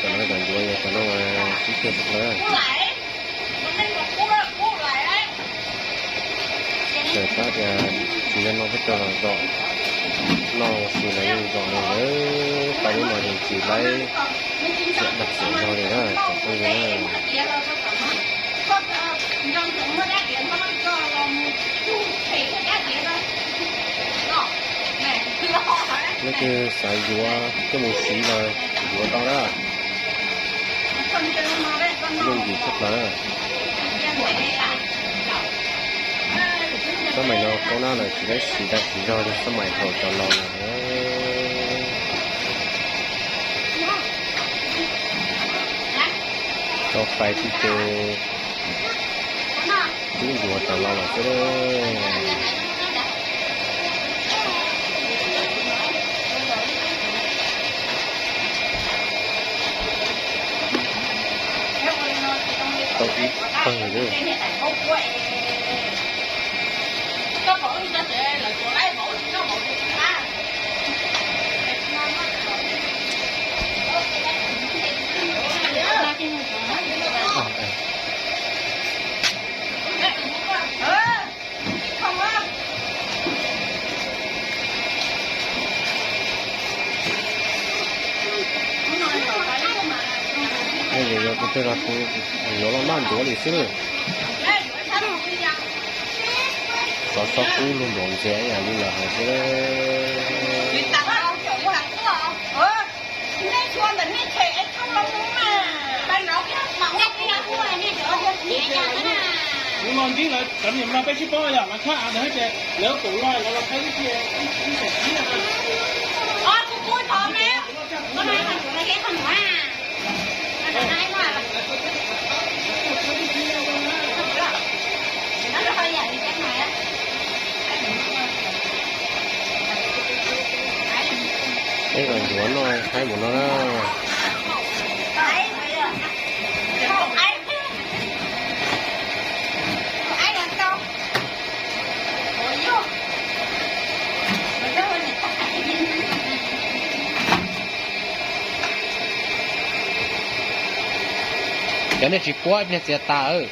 Cov no cov ncuav yog cov no sib kiag tsis lawm. Txawm tab tias tsis yog noj peb caug los zom, noj ua si los yeej zom li lawm, pab lub no ces tsis laib xiam dag xiam zog li na tsoom phooj ywg na. Leej twg xav yuav coj mus siv los yuav tau na. Yooj yim tshaj plaws. Xab mais no kaub nab lawm tsis laib siv dag siv zog li xab mais thaum cov laus lawm. Tau fais tib ce twb ncuav tawm los lawm xwb. Tau ib pawg li. Yog kuv twb los kuv yuav los noj ncuav li xwb. Xov xov kub lug npaum ntxias ib yam li lawv hais xwb. Kuv los ntsib lawv cov niam no peb sib paub yog lawv khab av ntawd ces lawv pum los lawv los qhib ib cia ib xeem kib no. Peb los yuav noj haib mus no na. Cov nej tsis puab ib pliag txiav tas.